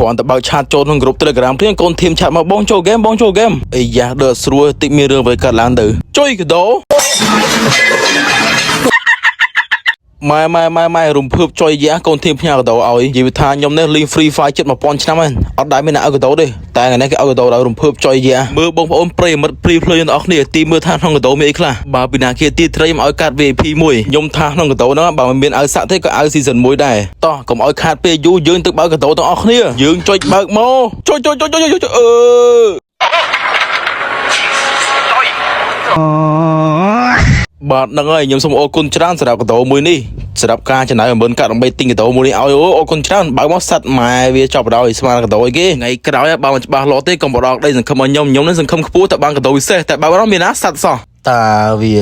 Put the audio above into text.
គ្រាន់តែបើក chat ចូលក្នុងក្រុម Telegram ព្រាងកូន team chat មកបងចូលហ្គេមបងចូលហ្គេមអីយ៉ាដើរស្រួលតិចមានរឿងអ្វីកើតឡើងទៅចុយកដោម៉ែម៉ែម៉ែម៉ែរំភើបចុយយ៉ាកូន team ផ្ញើកដោឲ្យនិយាយថាខ្ញុំនេះលេង Free Fire ជិត1000ឆ្នាំហើយអត់ដែលមានអ្នកឲ្យកដោទេតែថ្ងៃនេះគេឲ្យកដោដល់រំភើបចុយយ៉ាមើលបងប្អូនប្រិយមិត្តព្រីភ្លើងទាំងអស់គ្នាទីមើលថាក្នុងកដោមានអីខ្លះបើពីណាគេទីត្រីមកឲ្យកាត់ VIP មួយខ្ញុំថាក្នុងកដោហ្នឹងបើមិនមានឲ្យសាក់ទេក៏ឲ្យ season 1ដែរតោះកុំឲ្យខាតពេលយូរយើងទៅបើកកដោទាំងអស់គ្នាយើងចុចបើកមកចុចចុចចុចចុចចុចអឺ បាទហ្នឹងហើយខ្ញុំសូមអរគុណច្រើនសម្រាប់កដោមួយនេះសម្រាប់ការចំណាយ9កាក់ដើម្បីទិញកដោមួយនេះឲ្យអូអរគុណច្រើនបើកមកសัตว์ម៉ែវាចប់បណ្ដោយស្មារកដោអីគេថ្ងៃក្រោយបើមិនច្បាស់លាស់ទេកុំបដកដីសង្ឃឹមឲ្យខ្ញុំខ្ញុំនឹងសង្ឃឹមខ្ពស់តែបានកដោពិសេសតែបើកមកមានណាសัตว์សោះតាវា